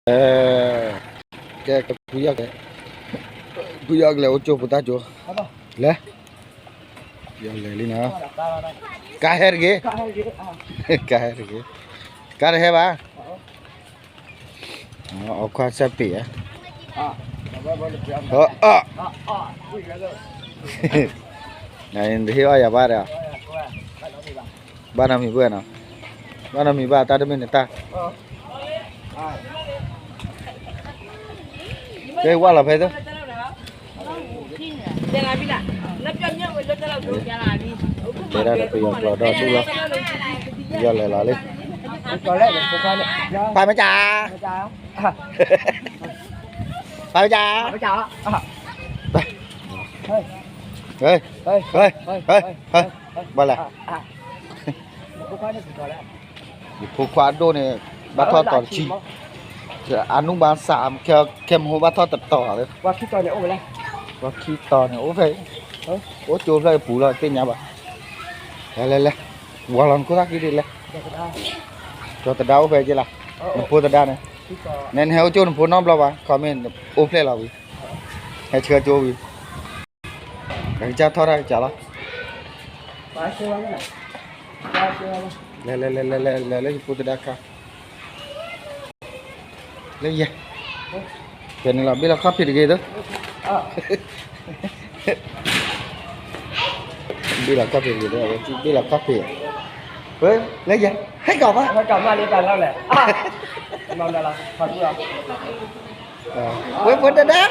ကဲ ကဲ ဖုယီၢ်ကလဲၤ, ဖုယီၢ်ကလဲၤအိၣ်ကၠိဖိသၣ်ကၠိ, လဲၤ, ယီၢ်လဲၤလံနီၤ, ကါဟဲတဂ့ၤ, ကါဟဲတဂ့ၤ, ကါတဟဲဘၣ်, အီခွါစၢ်ပ့ၤဧါ, နတဟ့ၣ်အီၣ်ယၤဘၣ်ဒီး ဘၣ်နီတမံၤဘၣ်နီၤ, ဘၣ်နီတမံၤဘၣ် တၢ်တမ့ၢ်နတၢ်, ကဲဝၢ်လီၤဖဲသိး, တဲဒၣ်ဒီးပယီၤကျိာ်ဒီဒူၣ်လီၤ, ယီၢ်လဲၤလီၤလံ, ပၢ်မ့ၢ်ကၠး, ပၢ်မ့ၢ်ကၠး, ဘၣ်လဲၣ် ယဖိခွါအဒိၣ်န့ၣ် ဘၣ်ထီၣ်တီၤတဆံ, အနူဘၣ်စး, ခဲမဟိဘၣ်ထီၣ်တတီၤလၢ, ပှၤခံတီၤန့ၣ်အိၣ်ဖဲ, အိၣ်ကၠိဖျၢၣ်အပူၤလီၤ သ့ၣ်ညါဘၣ်, လဲၤလဲၤလဲၤ, ဝီၤလီၤနခိၣ်သၣ်ခံဒ်လဲၣ်, ကၠီၤသဒါအိၣ်ဖဲက့လီၤ, နဖိသဒါန့ၣ်, နဲနဟဲအိၣ်ကၠိနဖိနီတဘျီဘၣ် ခီမ့ၢ်အိၣ်ဖျဲၣ်လီၤဝံၤ, ဟဲဆှၢကၠိဝံၤ ကစၢ်ထီၣ်တၢ်ကစၢ်လီၤ, လဲၤလဲၤလဲၤလဲၤလဲၤလၢယဖိသဒါခါ, လၢယဲ, ဖဲန့ၣ်လီၤ ဘ့ၣ်လီၤခီၣ်ဖံးတဂ့ၤသိး, ဘ့ၣ်လီၤခီၣ်ဖံးတဂ့ၤသိး အဝဲဘ့ၣ်လီၤခီၣ်ဖံး, လၢယဲ, ဟဲကီၤဘၣ်, ဝဲဖိသဒါ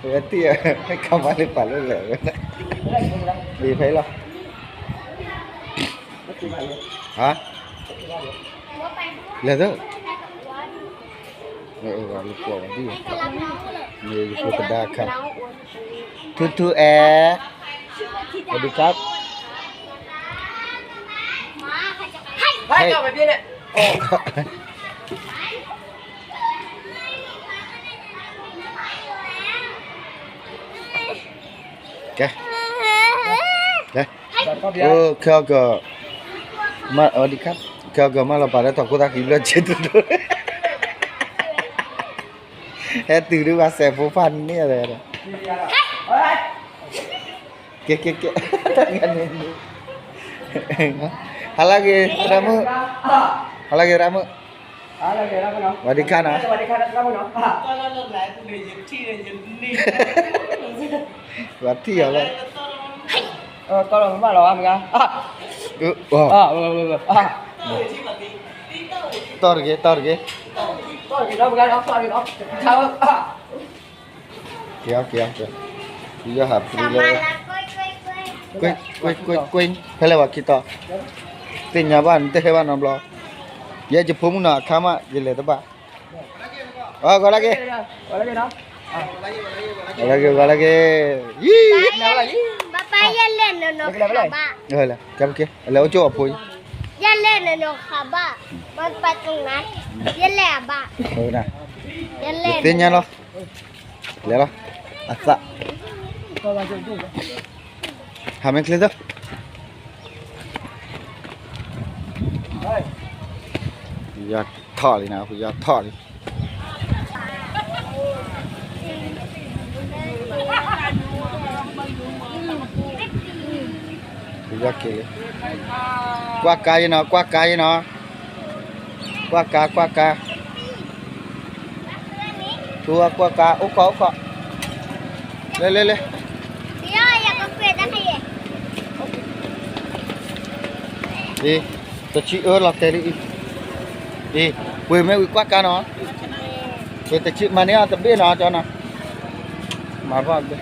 ဝဲတံၢ်, ဟဲကီၤမးလၢပာ်လၢလဲၣ်ဝဲ, ဒ်ဖဲလီၤ, ဟါ, လဲၤသိး, လၢကွၢ်ဝဲဒ်, မ့ၢ်ယဖိသဒါခါ, ထူထူအဲ, စဝၤစဒီခါပ်, ဟဲ, ကဲ, ကဲ, အိၣ်ခဲအီၤက, မၤအီၤဒံးခါ, ခဲအီၤကမၢလီၤပာ်လၢထီၣ်ခိၣ်သၣ်ခံဘျၢၣ်ဆ့တူၢ်တူၢ်, ဟဲတုၤဒုးဘၣ်စဲးဖိဖၣ်န့ၣ်ဒီး, ကဲကဲကဲ, ဟါလၢဂ့ၤရၢ်မုၣ်, ဟါလၢဂ့ၤရၢ်မုၣ်, ဝၤဒံးခါနီၤ, ဝၤထံၣ်အီၤလၢ, တီၢ်တဂ့ၤ တီၢ်တဂ့ၤ, က့ၤအီၤ က့ၤအီၤ, ယဟးဖုလၢ, ကွ့ကွ့ကွ့ကွ့, ဖဲလဲၣ်ပှၤခံတီၤ, သ့ၣ်ညါဘၣ် နတဟဲဘၣ်နီတဘျီ, ယဲယဖိမုၣ်နီၤ အခါမး ယလဲၤတဘၣ်, ဂီၤလၢက့ၤ, ဂီၤလၢက့ၤ ဂီၤလၢက့ၤ, ယံၤ, ဘၣ်ပၢ် ယလဲၣ်နီၤနီၤခးဘၣ်, ကဲ လဲၤအိၣ်ကၠိအဖိအံၤ, ယလဲၣ်နီၤနီၤခးဘၣ်, ဘၣ်ပၢ်တုၤနၤ, ယလဲၣ်အဘၣ်, ယလဲၣ်, ယသ့ၣ်ညါလီၤ, လဲၤလီၤ, အသး, ဟးမ့ၢ်ချ့သိး, ယထီၣ်လံနၤ ယထီၣ်လံ, ကွၢ်ကါယနီၤ ကွၢ်ကါယနီၤ, ကွၢ်ကါ ကွၢ်ကါ, ထူအကွၢ်ကါ အိၣ်ခိး အိၣ်ခိး, လဲၤ လဲၤ လဲၤ, အံၤ, တဆံအၢလီၤတဲာ်လံအံၤ, အံၤ, ပှ့ၤမ့ၢ်ဝံၤကွၢ်ကါနီၤ, ပှ့ၤတဆံမၤန့ၢ်အီၤတဘ့ၣ်နီၤ ကၠီနီၤ, မၤဘၣ်ဘ့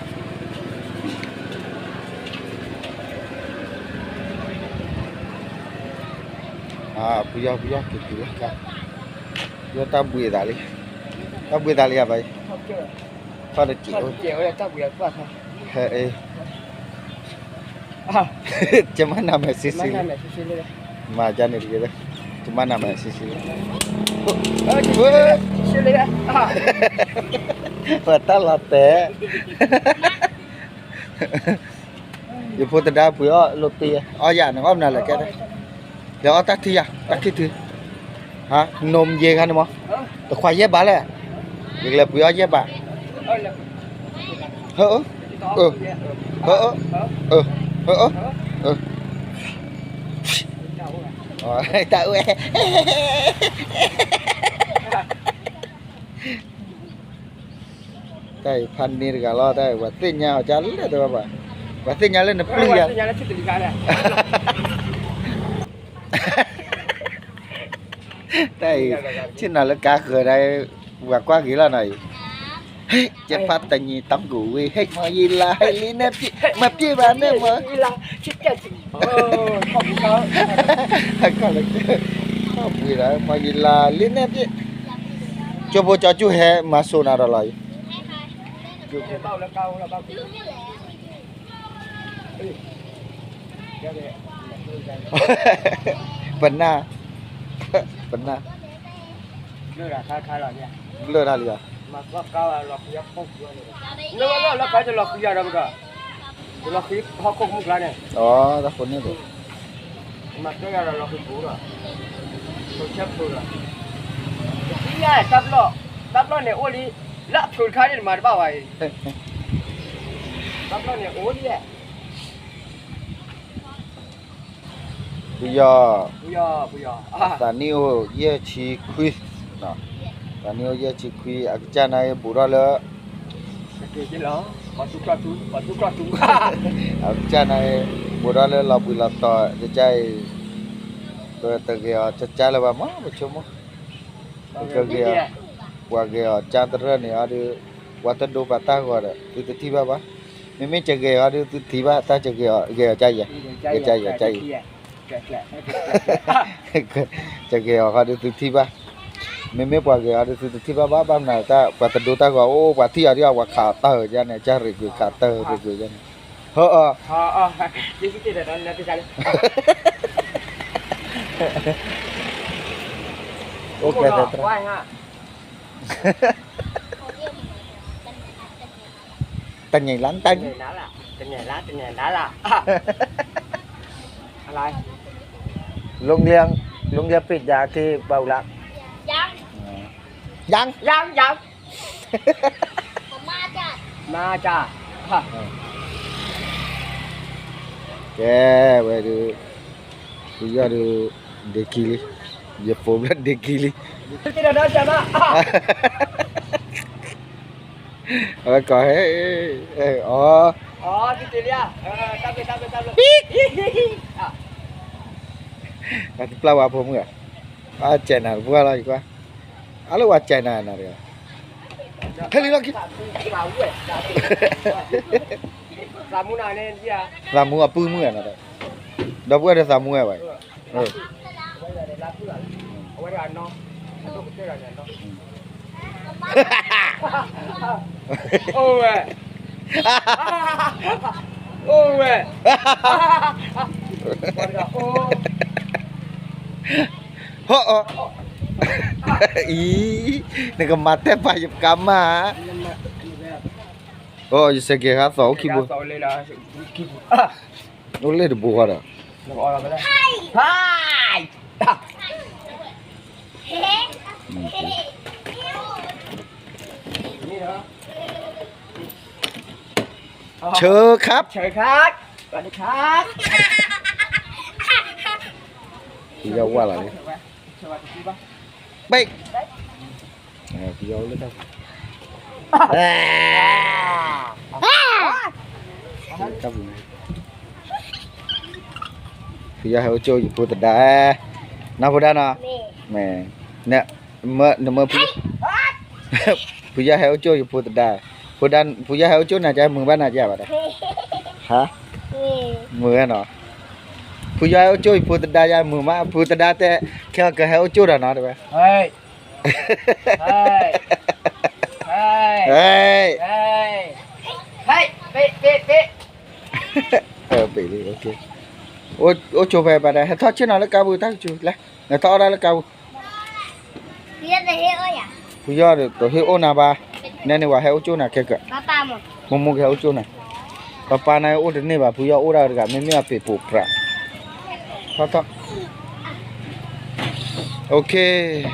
ၣ် ဖုယီၢ် ဖုယီၢ် က့ၤတုၤလၢကါ, ယီၢ်တၢ်ဘှံးသးလံ, တၢ်ဘှံးသးလံဧါဘၣ်, ထီၣ်တစဲး, ဟဲအ့ၣ်, ကမၣ်နၤမဲာ်ဆံးဆံးလံ, မၤကန့ၣ်တက့ၢ်, ကမၣ်နၤမဲာ်ဆံးဆံးလံ, ပှၤတၢ်လီၤတဲာ် ယဖိသဒါပှ့ၤအီၣ်လိာ်တ့ၢ်, အီၣ်ယၤန့ၣ် အီၣ်မနုၤလဲၣ်ကဲ, ဒီးအီၣ်တၢ်ထံယၤ တၢ်ခံထံ, နမ့ၢ်ယဲခါန့ၣ်မး, တခွါယဲၢ်ဘးလဲၣ်, ယကလဲၤပှ့ၤအီၣ်ယဲၢ်ဘး, ဟၢအၢ, ဟၢအၢ, ဟၢအၢ, တၢ်အိၣ်ဝဲ တၢ်အံၤဖးန့ၢ်တဂၤလီၤ, တၢ်အံၤ ပှၤသ့ၣ်ညါအီၤကလဲၣ်တဝဲဘၣ်, ပှၤသ့ၣ်ညါလၢနပျုၢ်ယၤ, တၢ်အံၤ ဆ့ၣ်နီၤလၢကါဃၢၤဒၣ်, ပှၤကွၢ်က့ၤလီၤနီၤအံၤ, ဟ့ၣ် ကဲဖးတညီတၢ်ကူးဝံၤ ဟ့ၣ် မီၤယံလါ ဟ့ၣ်လံန့ၣ်ပျ့ၤ မၤပျ့ၤဘၣ်န့ၣ်မၢ် ခီၣ်ပှ့ၤဒီး မီၤယံလါ လံန့ၣ်ပျ့ၤ, ကၠိဖိကၠီကၠူၣ်ဟဲမၤစိၤနၤဒီးလီၤအံၤ, ပနၢ်, ပနၢ်, လၢာ်တၢ်လံဧါ, လီၤဃံဟီၣ်ခိၣ်မုၢ်ကျါန့ၣ်, တၢ်ဃိန့ၣ်ဒီး, တၢ်ဘျီၣ်န့ၣ်အိၣ်လံ, လၢအဖျိတခါန့ၣ်မၤတဘၣ်ဘၣ်အံၤ, တၢ်ဘျီၣ်န့ၣ်အိၣ်လံ ပယီၤ, သးနံၣ်အိၣ်ယဲၢ်ဆံခွံ, သးနံၣ်အိၣ်ယဲၢ်ဆံခွံ အကစၢ်န့ၣ်ဘူးထီၣ်လၢ, အကစၢ်န့ၣ် ဘူးထီၣ်လၢလီၤဘှံးလီၤတီၤ ကစၢ်အံၤ, ပတဂဲၤအီၤကစၢ်လၢၤဘၣ်မး ပဆိကမိၣ်, ပကဂဲၤအီၤ, ပှၤဂဲၤအီၤကၢ်တရၢၢ်န့ၣ်အီၤဒီး, ပှၤတဒိပှၤတၢ်ဂီၤဒီး သုတထံၣ်ဘၣ်ဘၣ်, မ့မ့ၢ်ကဂဲၤအီၤဒီးသုထံၣ်ဘၣ် တၢ်ကဂဲၤအီၤ ဂဲၤအီၤကၢ်ယဲၢ်, ဂဲၤကၢ်ယဲၢ်ကၢ်အံၤ ကဂဲၤအီၤဃီဒီးသုထံၣ်ဘၣ်, မ့မ့ၢ်ပှၤဂဲၤအီၤဒီးသုတထံၣ်ဘၣ်ဘၣ် ဘၣ်မနုၤတၢ် ပှၤတဒိတၢ်ဂီၤအိၣ် ပှၤထံၣ်အီၤဒ်အီၤ ပှၤခးတၢ်ဂ့ၤကၢ်န့ၣ် ကၢ်ရ့ၣ်ကွံာ်ခးတၢ်ရ့ၣ်ကွံာ်န့ၣ်, ဟၢအီၤ, အိၣ်ကဲသဲး တညံးလၢတညံး, โรงเรียน โรงเรียนปิดยาที่ เบาหลัก ยัง ยัง ยัง ยัง มาจ้ะ มาจ้ะ ကဲဝဲဒုး, ဖုယီၢ်ဒုး, ဒ့ခံလံ, ယဖိဘျၢဒ့ခံလံ, အဝဲကီၢ်ဟဲ, အီၤ, တပျၢ်ဝဲဖိမုၣ်ဧါ, အစဲးနၤတပှၢ်လီၤယကွၢ်, အလၢဝဲစဲးနၤနၤတဂၤ, ဟဲလံလီၤခံ, သးမူအပုၢ်မုၣ်ဧါနၤ, ဒီပုၢ်ဝဲၢ်ဒီးသးမူဝဲဘၣ်, အိၣ်ဝဲ, အိၣ်ဝဲ, ဟီၣ်အီၤ, အံၤ, နကမၤတဲပာ်ယပကါမၢ်, အိၣ် ယစဲးကဲၤဃါသီၣ်အိၣ်ခံဘိ, အိၣ်လၢတဘိဃီဒီး เชิญครับ เชิญครับ สวัสดีครับ ဖုယီၢ်ဝၢ်လီၤလံ, ပ့ၢ်, ဖုယီၢ်လၢတၢ်, ဖုယီၢ်ဟဲအိၣ်ကၠိယဖိသဒါ, နီၢ်ဖိဒါနီၤ, မ့ၢ်, နမၢဖု, ဖုယီၢ်ဟဲအိၣ်ကၠိယဖိသဒါ, ဖုယီၢ်ဟဲအိၣ်ကၠိနၤကဲ မုာ်ဘၣ်နၤကဲဘၣ်ဒီး, ဟါ, မုာ်ဝဲနီၤ, ဖုယီၢ်ဟဲအိၣ်ကၠိယဖိသဒါယါမုာ်မး ဖုသဒါတဲ, ခဲကဟဲအိၣ်ကၠိဒီးနီၤတဲဝဲ, ဟဲ, ဟဲ, ဟဲ, ဟဲ, ဟဲ, ပ့ၢ်, ပ့ၢ်, ပ့ၢ်, ပ့ၢ်လံ, အိၣ်ကၠိဖဲဘၣ်ဒီး ဟဲထီၣ်ဆ့ၣ်နီၤလၢကါပူၤတၢ်ကၠိ, လဲၤထီၣ်အီၣ်ဒၣ်လၢကါပူၤ, ဖုယီၢ်တဟ့ၣ်အိၣ်နၤဘၣ်, နဲန့ၣ်ဝဲဟဲအိၣ်ကၠိနၤခဲက, မိၢ်မိၢ်ကဟဲအိၣ်ကၠိနၤ, ပၢ်ပၢ်န့ၣ်အိၣ်တန့ၢ်ဘၣ် ဖုယီၢ်အိၣ်ဒၣ်တဂၤ မ့မ့ၢ်အပ့ၤပိာ်ပြး, ထီၣ်ထီၣ် Okay,